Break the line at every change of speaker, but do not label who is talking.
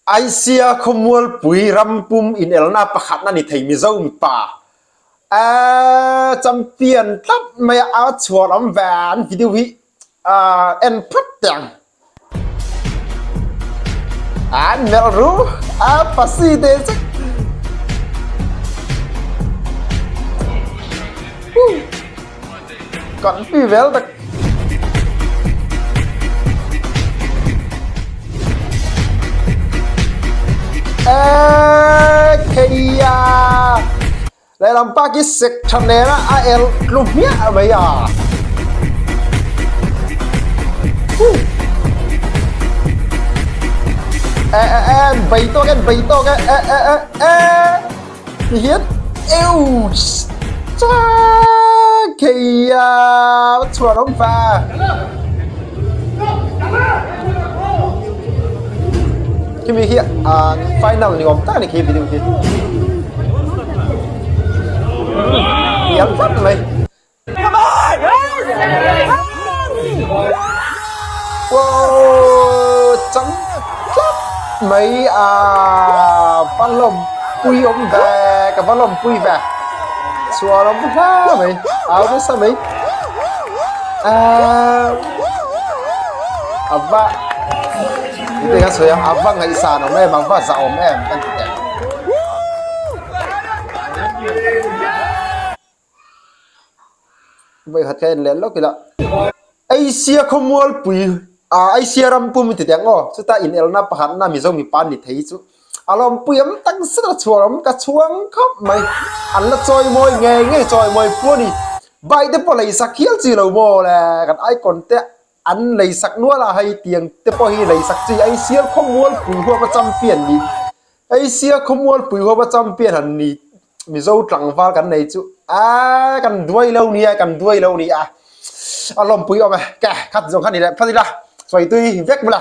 Asia khawmualpui rampum inelna pakhatna ni thei Mizo mipa champion tlat mai a, a chhuah awm ve an video hi en phawt teh ang. An melh ru a pasi te chu. Kan pi vel tak. Kheia lehlam pa khi sek tha nen a a el tlu hmiah mai a. E e e bei tawk e bei tawk e e e e e. Ti hian eu cha khi a chhuah awm fa. Khi mi hi final ni awm tak a ni khi video hi. Hniam tlat mai. Wow chang tlat mai a va lawmpui awm ve ka va lawmpui ve chhuah awm hla mai au nasa mai ah a va tih ka sawi a a va ngaihsan awm em a va zah awm em kan ti teh. Vawikhat kha en leh lawk ila. Asia khawmualpui ah Asia ram pum i ti teh ang aw. Chuta inelna pakhatna Mizo mipa an ni thei chu a lawmpui awm tak zet a chhuah awm ka chhuang khawp mai. An la chawimawi ngei ngei chawimawi pawh a ni. Bike te pawh lei sak hial chi lo maw le kan icon te an lei sak nual a hei tiang te pawh hi lei sak chi Asia khawmualpui huapa champion ni Asia khawmualpui huapa champion han ni. Mizo tlangval kan nei chu a kan duai lo nia kan duai lo nia a lawmpui awm e ke khat zawng kha ni leh phawt ila sawi tui vek bula.